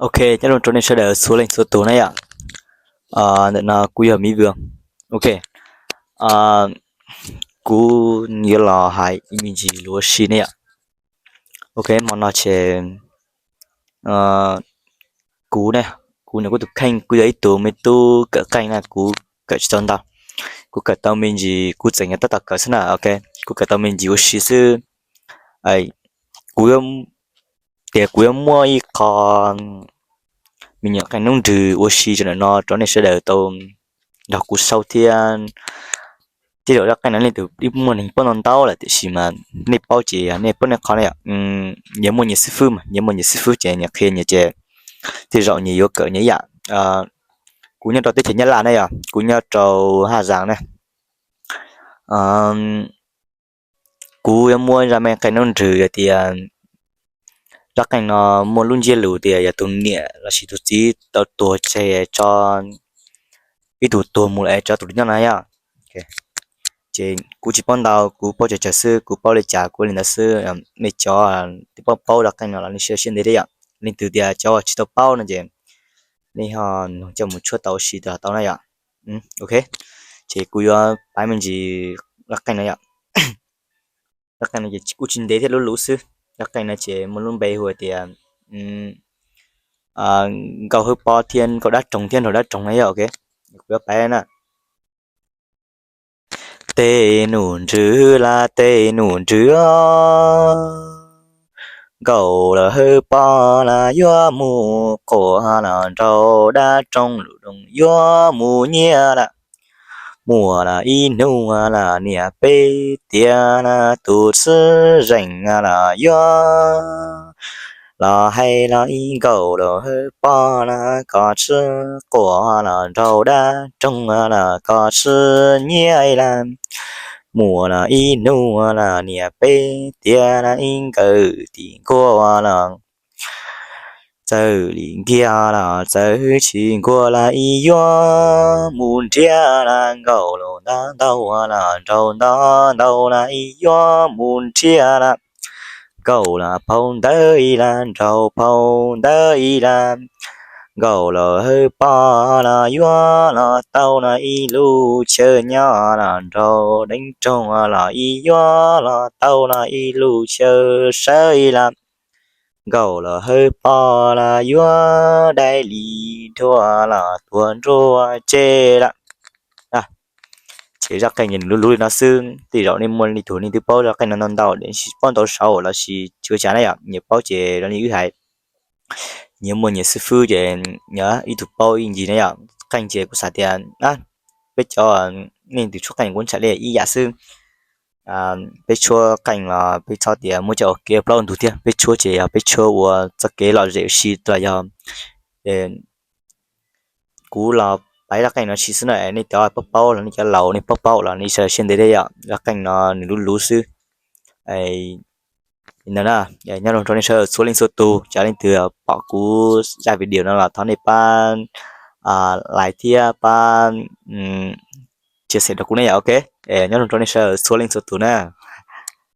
Ok, nyob zoo rau nej sawv daws txhua leej txhua tus na yom. Ntawm no kuv yog Miv Vwm. Ok, kuv yuav los hais ib me ntsis lus ua si ne yom. Ok, hmo no ces kuv ne, kuv nyuam qhuav tus kheej kuv yog ib tug me tub kawm qeej na, kuv kawm tsis tau ntau. Kuv kawm tau me ntsis, kuv tseem yog tab tom kawm xwb na. Ok, kuv kawm tau me ntsis ua si xwb. Kuv tias kuv yuav muaj ib qho me nyuam qeej noob nrwg ua si rau ntawm no rau nej sawv daws tau nrog kuv saib thiab. Tej zaum zaj qeej no leej twg muaj neeg paub ntau ntau lawm, tiam sis mas nej paub ces nej paub nej qhov ne yom. Nyias muaj nyias xib fwb mas, nyias muaj nyias xib fwb ces nyias qhia nyias ces tej zaum nyias yuav kawm nyias yam. Kuv nyob rau teb chaws Nyab Laj na yom, kuv nyob rau Haj Zaas na. Kuv yuav muab zaj me qeej noob nrwg hais tias, zaj qeej no muaj lub ntsiab lus tias yog tus niam lossis tus txiv tau tuag tseg tso ib tug tuag mus lawm es tso tus nyob no yom. Ces kuv tsis paub ntau, kuv paub tsawg tsawg xwb, kuv paub li cas kuv li ntawd xwb. Nej cov twb paub paub zaj qeej no los nej siab siab ntev thiab yom. Leej twg tias cov tsis tau paub no ces nej ho nug coj mus tshuab tau ua si los tau na yom. Ok, ces kuv yuav piav me ntsis zaj qeej no yom. Zaj qeej no ces kuj tsis ntev thiab, luv luv xwb. Zaj qeej no ces muaj lub npe hu tias Nkauj Hawb Pob thiab Nkauj Dab Roog thiab Nraug Dab Roog na yom. Ok, kuv yuav piav na. Tej num nrwg las tej num nrwg, Nkauj los Hawb Pob las yuav mus quas los Nraug Dab Roog lus doog yuav mus nyiaj lawm. Muaj las ib hnub las niam peb tiav las tus txiv zeej las yuav los hais los ib Nkauj los Hawb Pob las koj tsis quas los Nraug Dab Roog las koj tsis nyiaj las. Muaj las ib hnub las niam peb tiav las ib nkawm tim nkuaj los txawm li nkiag los txawm tsis nkuaj las ib yuav mus nrhiav las Nkauj los Ntaub Ntau los Nraug Ntaub Ntau las ib yuav mus nrhiav las Nkauj los Phau Ntawv ib las Nraug Phau Ntawv ib las. Nkauj los Hawb Pob los yuav los tau los ib lub chaw nyob los Nraug Deev Roog los ib yuav los tau los ib lub chaw sawv ib las. Nkauj los Hawb Pob los yuav dai li dhuav los tuag nruab tsev lawm. Ces zaj qeej ces nws luv luv li no xwb, tej zaum nej muaj leej twg nej twb paub zaj qeej no ntau ntau, tsis paub ntau saud lossis tsis ua cas na yom, nyias paub ces zoo li wb hais, nyias muaj nyias xib fwb ces nyias ib tug paub ib ncig na yom. Qeej ces kuv xav tias peb cov, nej tus tshuab qeej kuv ntshai li ib yam xwb. Peb tshuab qeej los peb txhob tias muab coj ua kev plaub ntug thiab, peb tshuab ces yog peb tshuab ua txoj kev lom zem ua si los yog kuv los piav zaj qeej no ua si xwb na, nej cov paub paub los nej cov laus nej paub paub los nej siab ntev thiab yom, zaj qeej no nws luv luv xwb. Li ntawd na, nyob zoo rau nej sawv daws txhua leej txhua tus, cov leej twg pom kuv zaj video no los thov nej pab like thiab pab chia sẻ rau kuv na yom. Ok, nyob zoo rau nej sawv daws txhua leej txhua tus na.